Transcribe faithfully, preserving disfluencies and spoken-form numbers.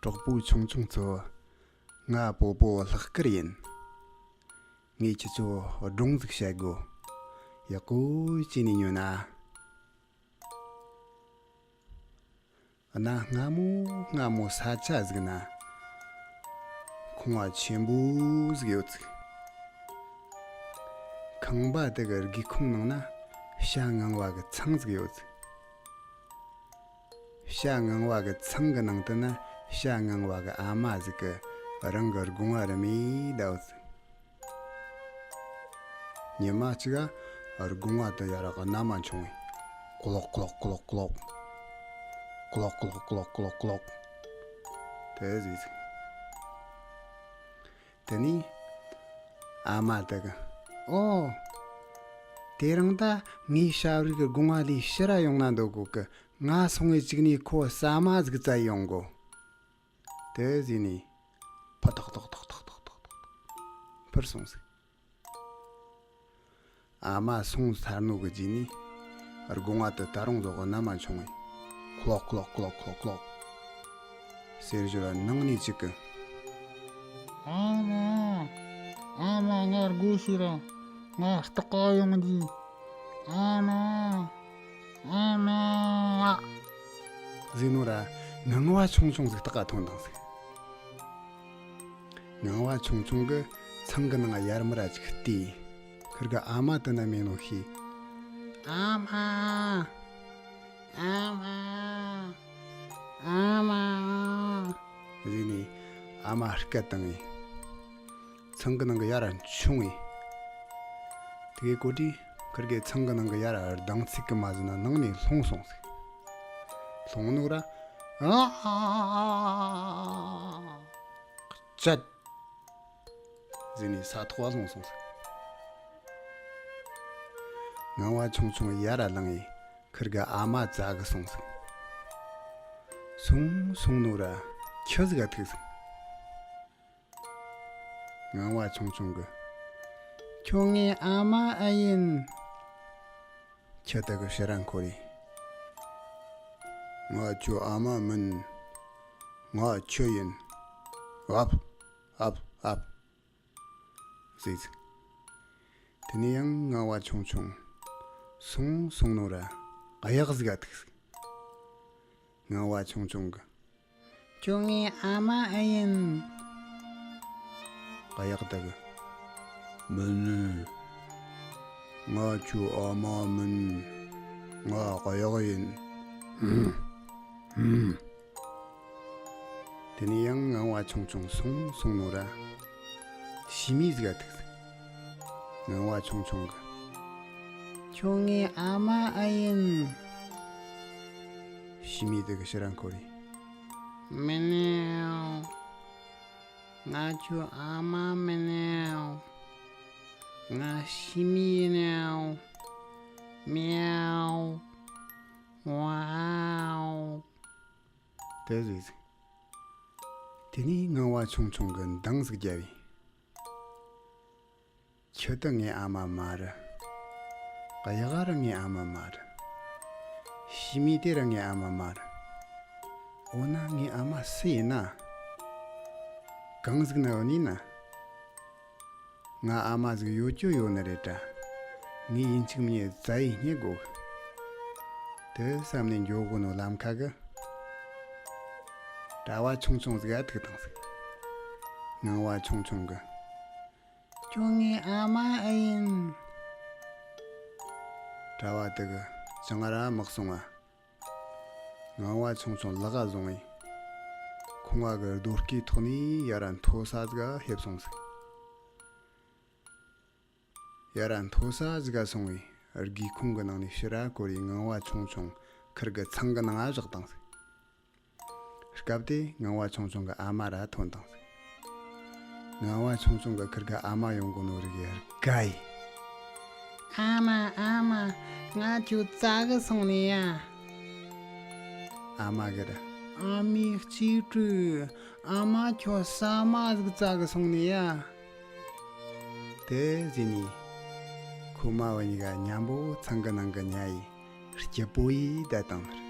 གྲོགས་པོ་ཆུང་ཆུང་ཚོ། ང་པོ་པོ་ལྷག་དཀར་ཡིན། ངས་ཁྱེད་ཚོ་སྒྲུང་ཟིག་བཤད་དགོ། ཡག་པོ་བྱས་ནས་ཉོན་ཨ། གནའ་སྔ་མོ་སྔ་མོ་ས་ཆ་ཟིག་ན། ཁང་བ་ཆེན་པོ་ཟིག་ཡོད་ཟིག་ཁང་པ་དེ་གི་སྒེའུ་ཁུང་ནང་ན་བྱ་ངང་བ་གི་ཚང་ཟིག་ཡོད་ཟིག་བྱ་ངང་བ་གི་ཚང་གི་ནང་དུ་ན་བྱ་ངང་བ་གི་ཨ་མ་ཟིག་གི་རང་གི་སྒོ་ང་རི་མོ་བསྡད་ཡོད་ཟིག་ཉི་མ་གཅིག་ག་སྒོ་ང་དེ་ཡར་གནམ་མ་མཆོངས། ཀློག་ཀློག་ཀློག་ཀློག་ཀློག་ཀློག་ཀློག་ཀློག་ཀློག་ཀློག་དེ་ཟིག་ཟིག་དེ་ནས་ཨ་མ་དེ་གི། ཨོ། དེ་རིང་ད་ངའི་ཞབས་རིག་གི་སྒོ་ང་ལས་ཕྱིར་ར་ཡོང་ན་འདོད་གོ་གི། ང་སོང་ངས་གཅིག་ནས་ཁོ་ཟ་མ་ཟིག་བཙལ་ཡོང་གོ། དེ་ཟེར་ནས་ཕ་ཐག་ཐག་ཐག་ཐག་ཐག་ཐག་ཐག་ཕར་སོང་ཟིག་ཨ་མ་སོང་ཚར་ནོ་གི་རྗེས་ནས་སྒོ་ང་དེ་ད་རུང་ཟོག་གི་ནམ་མ་མཆོངས་ངས། ཀློག་ཀློག་ཀློག་ཀློག་ཀློག་ཟེར་ཞོར་ནང་ནས་གཅིག་གི། ཨ་མ། ཨ་མ་ང་སྒོ་ཕྱིར་ར། ང་ལྟག་ག་ཡོང་རྒྱུ། ཨ་མ། ཨ་མ། ཟེར་ནོ་ར་ངང་བ་ཆུང་ཆུང་ཟིག་ལྟག་ག་ཐོན་དང་ཟིག་ངང་བ་ཆུང་ཆུང་གི་ཚང་གི་ནང་ཡར་མར་ཅིག་བལྟས། ཁིར་གི་ཨ་མ་དེ་ན་མེད་ནོ་ཤེས། ཨ་མ། ཨ་མ། ཨ་མ། ཟེར་ནས་ཨ་མ་སྐད་བཏང་ངས། ཚང་གི་ནང་གི་ཡར་མཆོངས་ངས། དེ་གི་གོ་དུས་ཁིར་གི་ཚང་གི་ནང་གི་ཡར་ལྡང་ཚིག་གི་མ་ཟིན་ན་ནང་ནས་ལྷུང་སོང་ཟིག་ལྷུང་ནོ་ར། ཨ། ཅད། ཟེར་ནས་ས་ཐོག་བ་ལྷུང་སོང་ཟིག་ངང་བ་ཆུང་ཆུང་ཡར་ལངས་ཡས་ཁིར་གི་ཨ་མ་བཙལ་གི་སོང་ཟིག་སོང་སོང་ནོ་ར་ཁྱི་ཟིག་ག་ཐུག་ཟིག་ངང་བ་ཆུང་ཆུང་གི། ཁྱོད་ངའི་ཨ་མ་ཨེ་ཡིན། ཁྱི་དེ་གི་ཕྱིར་ར་འཁོར་རེ། ང་ཁྱོའི་ཨ་མ་མིན། ང་ཁྱི་ཡིན། ཨབ། ཨབ། ཨབ། ཟེར་ཟིག་དེ་ནས་ཡང་ངང་བ་ཆུང་ཆུང་། སོང་སོང་ནོ་ར་གཡག་ཟིག་ག་ཐུག་ཟིག་ངང་བ་ཆུང་ཆུང་གི། ཁྱོད་ངའི་ཨ་མ་ཨེ་ཡིན། གཡག་དེ་གི། མིན། ང་ཁྱོའི་ཨ་མ་མིན། ང་གཡག་ཡིན། ཧུམ། ཧུམ། དེ་ནས་ཡང་ངང་བ་ཆུང་ཆུང་སོང་སོང་ནོ་ར། བྱི་མོ་ཟིག་ག་ཐུག་ཟིག་ངང་བ་ཆུང་ཆུང་གི། ཁྱོད་ངའི་ཨ་མ་ཨེ་ཡིན། བྱི་མོ་དེ་གི་ཕྱིར་ར་འཁོར་རེ། མི་ནེའོ། ང་ཁྱོའི་ཨ་མ་མི་ནེའོ། ང་བྱི་མོ་ཡིན་ནོ། མེའོ། ཝའོ། དེ་ཟིག་ཟིག་དེ་ནས་ངང་བ་ཆུང་ཆུང་གི་འདང་ཟིག་རྒྱབ་ཡས། ཁྱི་དེ་ངའི་ཨ་མ་མ་རེད། གཡག་ར་ངའི་ཨ་མ་མ་རེད། བྱི་མོ་དེ་ར་ངའི་ཨ་མ་མ་རེད། འོ་ན་ངའི་ཨ་མ་སུ་ཡིན་ན། གང་ཟིག་ན་ཡོད་ནི་ན། ང་ཨ་མ་ཟིག་ཡོད་རྒྱུ་ཡོད་ནི་རེད་དྲ། ངས་ཡིན་གཅིག་མིན་གཉིས་བཙལ་ཡས་རྙེད་དགོ་གི། དེ་བསམ་ནས་འགྱོ་དགོ་ནོ་ལམ་ཁ་གི། གྲྭ་བ་ཆུང་ཆུང་ཟིག་ག་ཐུག་དང་ཟིག་ངང་བ་ཆུང་ཆུང་གི། ཁྱོད་ངའི་ཨ་མ་ཨེ་ཡིན། གྲྭ་བ་དེ་གི་ཅང་ར་མི་གསུང་བ། ངང་བ་ཆུང་ཆུང་ལག་ག་བཟུང་བས། ཁང་བ་གི་རྡོ་སྐས་ཐོག་ནས་ཡར་མཐོ་ས་ཟིག་ག་ཕེབས་སོང་ཟིག་ཡར་མཐོ་ས་ཟིག་ག་སོང་བས་སྒེའུ་ཁུང་གི་ནང་ནས་ཕྱིར་ར་བསྐོར་ཡས་ངང་བ་ཆུང་ཆུང་ཁིར་གི་ཚང་གི་ནང་ང་བཞག་དང་ཟིག་སྐབས་དེ་ངང་བ་ཆུང་ཆུང་གི་ཨ་མ་ར་ཐོན་དང་ཟིག་ངང་བ་ཆུང་ཆུང་གི་ཁིར་གི་ཨ་མ་ཡོང་གོ་ནོ་རིག་ཡར་དགའ་ཡི། ཨ་མ་ཨ་མ། ང་ཁྱོད་བཙལ་གི་སོང་ནི་ཡ། ཨ་མ་གི་ར། ཨ་མའི་གཅེས་ཕྲུག་ཨ་མ་ཁྱོད་ཟ་མ་ཟིག་བཙལ་གི་སོང་ནི་ཡ། དེ་ཟེར་ནས་ཁོ་མ་བུ་གཉིས་ཀ་མཉམ་པོ་ཚང་གི་ནང་གི་ཉལ་ཡས་སྐྱིད་པོ་ཡས་བསྡད་དང་ནི་